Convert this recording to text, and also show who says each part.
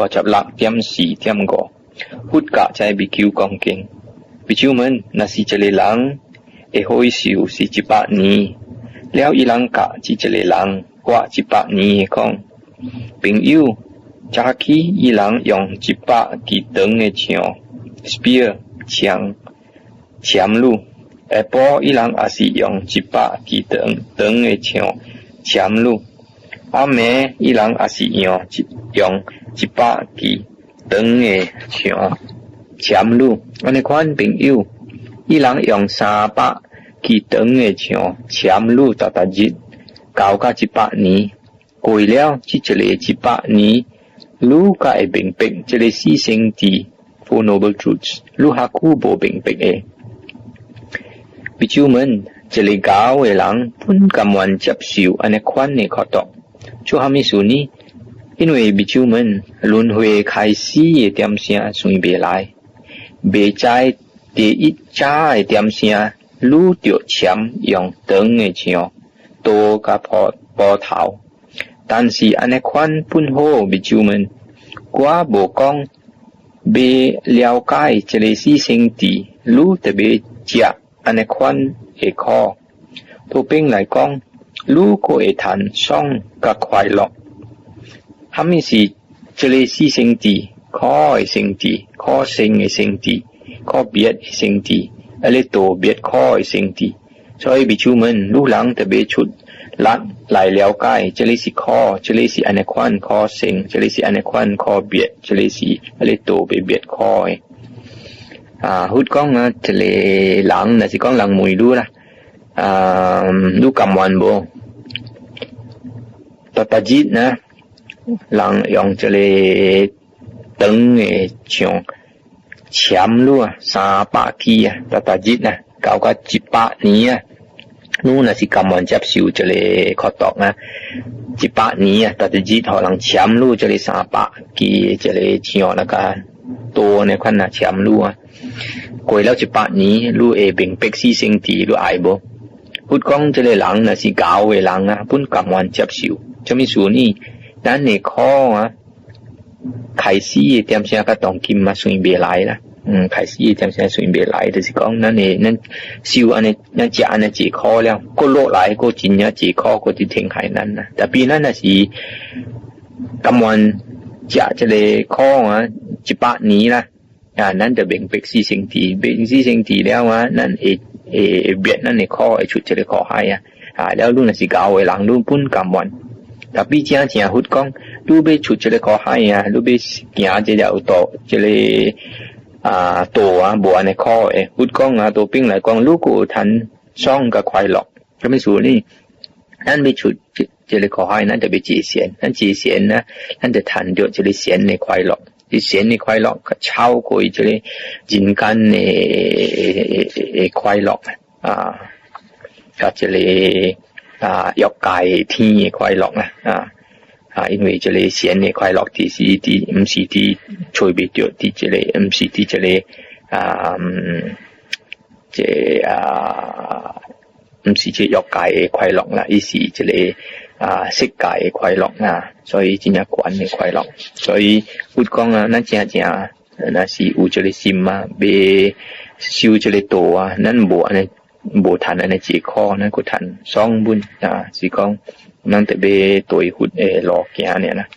Speaker 1: 56.4.5，佛教這比丘講經，比丘們，若是一个人的歲壽是一百年，了伊人教這一个人活一百年的講，朋友，早起伊人用一百支長的槍 spear 槍攕汝，下晡伊人也是用一百支長長的槍攕汝，暗暝伊人也是用用一百支長的槍攕汝，按呢款朋友，伊人用三百支長的槍攕汝，逐逐日，到甲一百年，過了這一个一百年，汝才會明白這个四聖諦 Four Noble Truths，汝較久無明白的。比丘們，一个𠢕的人本甘願接受按呢款的苦毒，做啥物事呢？因為比丘們輪迴開始的點聲算袂來，袂知第一早的點聲，汝著攕用長的槍刀佮斧斧頭。但是按呢款本好，比丘們，我無講欲了解這个四聖諦，汝著欲食按呢款的苦。對比來講，汝閣會趁爽佮快樂。啥物是這个四聖諦？苦的聖諦，苦生的聖諦，苦滅的聖諦，抑咧道滅苦的聖諦。所以比丘們，汝人著欲出力來了解，這个是苦，這个是按呢款苦生，這个是按呢款苦滅，這个是抑咧道欲滅苦的。啊，佛講啊，一個人，若是講人問汝啦，啊，汝甘願無？逐逐日呢，人用一个長的槍攕汝啊，三百支啊，逐逐日啊，到甲一百年啊，汝若是甘願接受這个苦毒啊，一百年啊，逐逐日予人攕汝這个三百支這个槍那個刀呢款啊攕汝啊，過了一百年，汝會明白四聖諦，汝愛無？佛講這个人若是𠢕的人啊，本甘願接受，啥物事呢？咱的苦啊，開始的點聲佮當今嘛算袂來啦。開始的點聲算袂來，就是講咱的咱受按呢，咱食按呢濟苦了，閣落來閣真正濟苦，閣佇天害咱啦。Tapi 咱若是甘願食這个苦啊，一百年啦，啊，咱就明白四聖諦，明四聖諦了啊，咱會會滅咱的苦，會出這个苦海啊。啊，了汝若是𠢕的人，汝本甘願。Tapi 正正佛講，汝欲出這个苦海啊，汝欲行這條道，這个啊道啊，無按呢苦的。佛講啊，道邊來講，汝閣有趁爽佮快樂，啥物事呢？咱欲出這這个苦海，咱就欲坐禪，咱坐禪呢，咱就趁著這个禪的快樂，這禪的快樂超過這个人間的的快樂啊，佮這个啊，欲界天的快樂啦，啊啊，因為這个禪的快樂，佇是佇，毋是佇揣袂著，佇這个，毋是佇這个啊，這啊，毋是這欲界的快樂啦，伊是這个啊色界的快樂啊，所以真正懸的快樂。所以佛講啊，咱真正若是有這个心啊，欲修這个道啊，咱無按呢。無趁按呢濟苦，咱閣趁爽本啊，是講咱著欲對佛的路行爾啦。